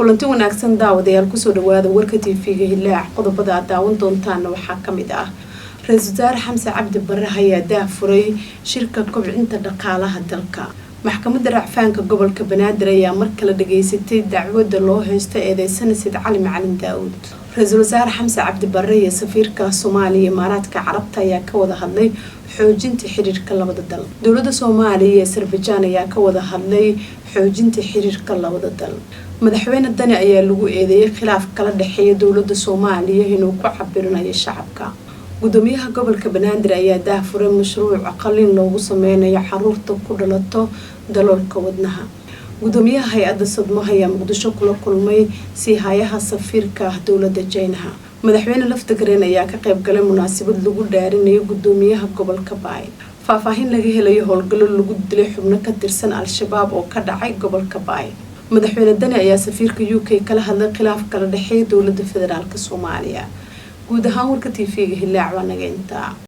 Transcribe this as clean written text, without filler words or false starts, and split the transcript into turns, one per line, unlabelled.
Kulanti wanaagsan daawadayaal, kusoo dhawaada warka TV-ga Hilaac. Qodobada aad daawan doontaana waxaa kamid ah: Ra-iisul Wasaare Xamse Cabdi Bare ayaa daahfuray shirka kobcinta dhaqaalaha dalka. Maxkamadda Racfaanka Gobolka Banaadir ayaa mar kale dhageysatay dacwada loo haysto eedeysana Sayd Cali Macalin Daa-uud. Ra-iisul Wasaare Xamse Cabdi Bare iyo safiirka Soomaaliya Imaaraadka Carabta ayaa ka wada hadlay xoojinta xiriirka labada dal. Dowlada Soomaaliya iyo Azerbaijan ayaa ka wada hadlay xoojinta xiriirka labada dal. Madaxweyne Dani ayaa lagu eedeeyay khilaaf kala dhexeeya dowlada Soomaaliya inuu ku cabirinayo shacabka. Gudoomiyaha gobolka Banaadir ayaa daahfuray mashruuc qalin loogu sameynayo caruurta ku dhalato daloolka wadnaha. Gudoomiyaha hay-adda Sadmo ayaa Muqdisho kula kulmay siihayaha safiirka ah dowlada Jeynaha. Madaxweyne Laftagareen ayaa ka qayb galay munaasabad lagu dhaarinayo gudoomiyaha gobolka Baay. Faahfaahin laga helayo howlgallo lagu dilay xubno ka tirsan Al-Shabaab oo ka dhacay gobolka Baay. Madaxweyne Dani ayaa safiirka UK kala hadlay khilaaf kala dhexeeya dowlada federaalk Soomaaliya. Guud ahaan warka TV-ga Hilaac waa naga intaa.